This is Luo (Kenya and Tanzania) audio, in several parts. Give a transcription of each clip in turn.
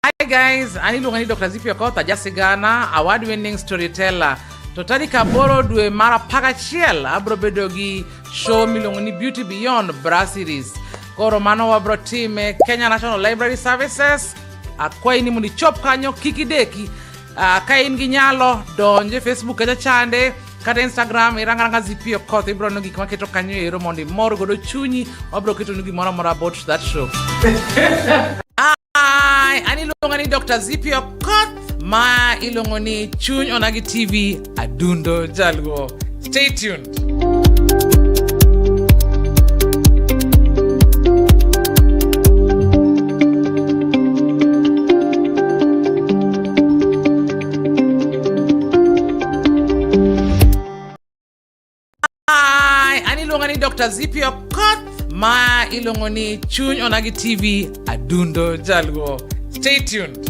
Hi guys, an iluonga ni Dr. Zippy Okoth, ajasigana, award winning storyteller. To tarik 8 dwe mar 11 abro bedo gi show miluongo ni Beauty Beyond Bra Series. Koro mano wabro time Kenya National Library Services. Akwayi ni mondo ichop kanyo kik ideki. Ka in gi nyalo donj e Facebook kacha chande kata Instagram irang aranga Zippy Okoth, ibro neno gik maketo kanyo ero mondo imor godo chunyi. Wabro ketonu gimoro amora about that show. Hi, an iluonga ni Dr. Zippy Okoth, ma iluongo ni Chuny Onagi TV, Adundo Jaluo. Stay tuned. Hi, an iluonga ni Dr. Zippy Okoth, ma iluongo ni Chuny Onagi TV, Adundo Jaluo. Stay tuned.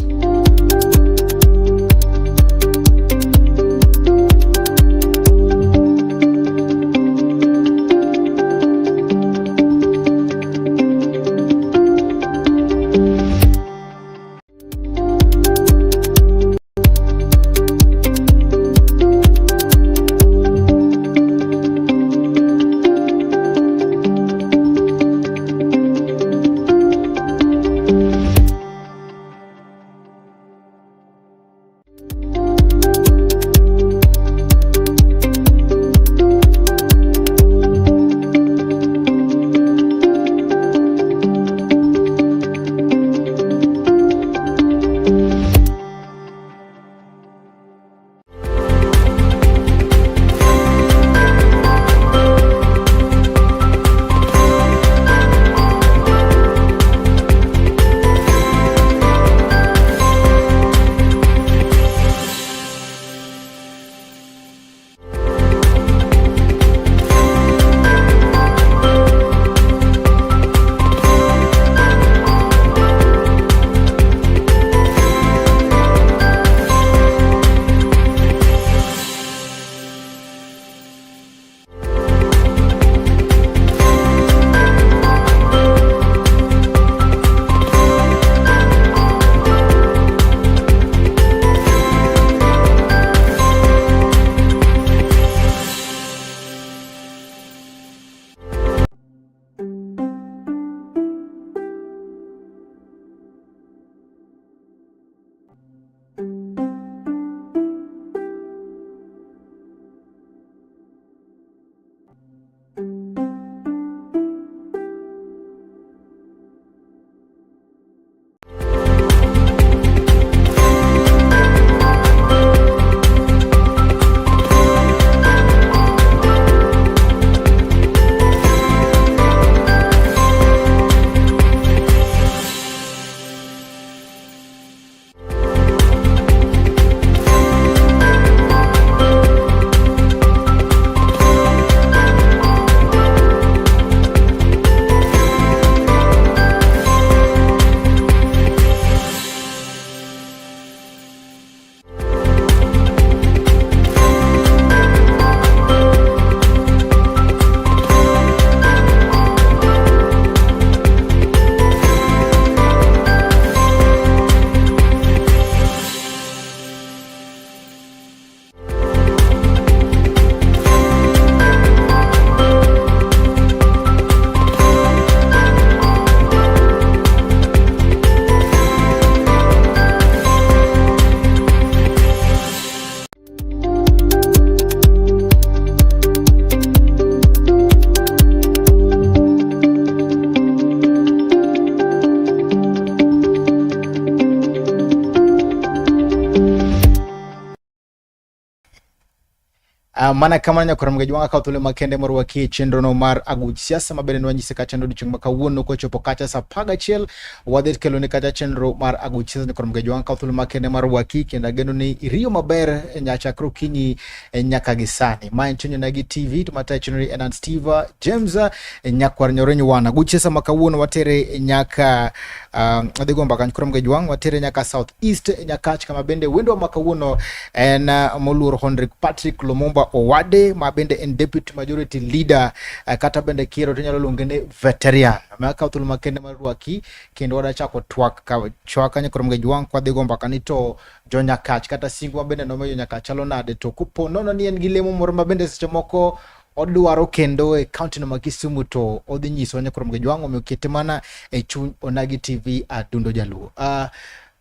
Mana kamano nyakwar Mgej wanga kawo thuolo makende morwaki e chenrono mar aguch siasa ma bende nwanyise kacha odiochieng' ma kawuono kochopo kacha saa 11 wadhi keloni kacha chenro mar aguch siasa. Nyakwar Mgej wanga kawo thuolo makende mar rwaki kendo ageno ni iriyo maber nyachakre okinyi nyaka gi sani. Ma en Chuny Onagi TV to matayo chenro en an Steve James nyakwar Nyoronyo wana. Aguch siasa ma kawuono watere nyaka adhi go mbaka nyakwar Mgej wang' watere nyaka South East Nyakach kama bende wendwa ma kawuono en moluor Honrik Patrick Lumumba. Owade ma bende en deputy majority leader, kata bende kiero to inyalo luonge ni veteran. Omiyo akawo thuolo makende mar rwaki kendo wadwa chako twak ka chwaka nyakoro Mgeji Wang' kwadhi go mbaka ni to jonyakach kata singo ma bende nomiyo jonyakach chalo nade, to kopo nono ni en gi lemo moro ma bende seche moko odwaro kendo e kaunti no ma Kisumu to odhi nyiso nyakoro Mgeji Wang', omiyo kete mana e chuny Onagi TV Adundo Jaluo.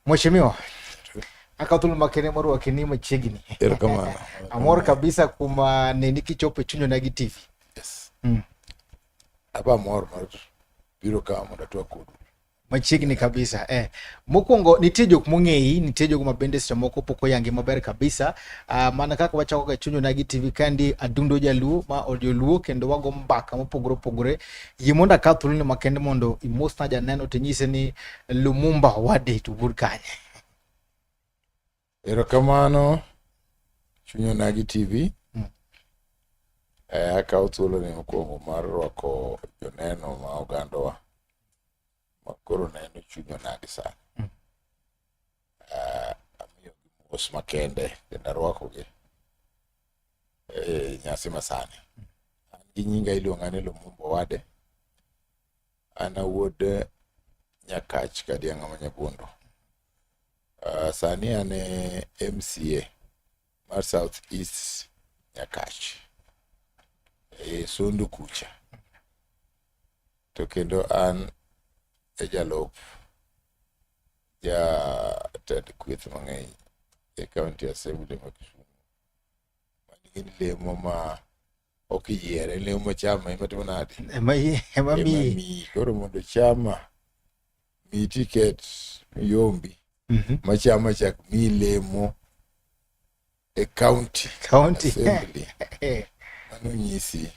Mheshimiwa, akawo thuolo makende mar rwaki ni machiegni. Erokamano. Amor kabisa kuom neni kichopo e chuny Onagi TV. Yes. Aba mor mar biro ka mondo atwak kodu. Machiegni kabisa. Mokwongo nitie jok mong'eyi, nitie jok ma bende seche moko pok oyangi maber kabisa. Mana kaka wachako ga chuny Onagi TV kandi Adundo Jaluo ma od joluo kendo wago mbaka mopogore opogore. Yie mondo akaw thuoloni makende mondo imosna janeno to inyise ni Lumumba Owade to wuod kanye. Erokamano chuny Onagi TV. Akawo thuoloni mokwongo mar rwako joneno ma ogandawa ma koro neno chuny Onagi sani. Amiyogi mos makende kendo arwakogi e nyasi masani. An gi nyinga iluonga ni Lumumba Owade. An awuod Nyakach Kadiang'a ma Nyabondo. Sani an e MCA mar South East Nyakach e Sondu kucha. To kendo an e jalup jatend kweth mang'eny e County Assembly ma Kisumu. Manigi lemo ma ok iyiere, en lemo ma chama ema timo nade? Ema miyi. Miyi. Koro mondo chama miyi tiket miyombi ma chama chak miyi lemo e county County. assembly. Mano nyisi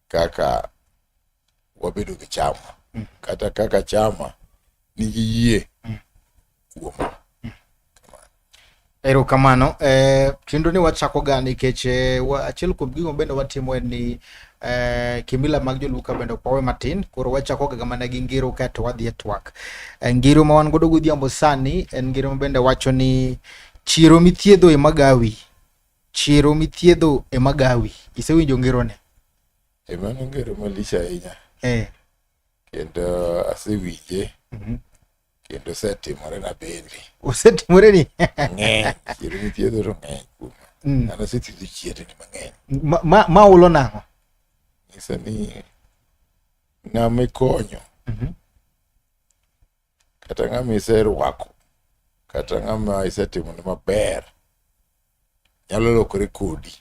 kaka wabedo gi chama kata kaka chama nigi yie kuomwa. Erokamano. Chenro ni wachako ga nikech achiel kuom gigo bende watimo en ni kimila mag joluo ka bende ok wawe matin. Koro wachako ga mana gi ngero kaeto wadhi e twak. Ngero ma wan godo godhiambo sani en ngero ma bende wacho ni chiero mithiedho ema gawi. Chiero mithiedho ema gawi. Isewinjo ngero ni? Mano ngero malich ahinya. Kendo asewinje. Kendo osetimore na bende. Osetimore ni? Ng'eny. Chiero mithiedho to ng'eny kuoma. An asethiedho chierni mang'eny. Ma ulo nang'o? Nyisa ni ng'ama ikonyo. Kata ng'ama iserwako. Kata ng'ama isetimone maber. Nyalo lokore kodi.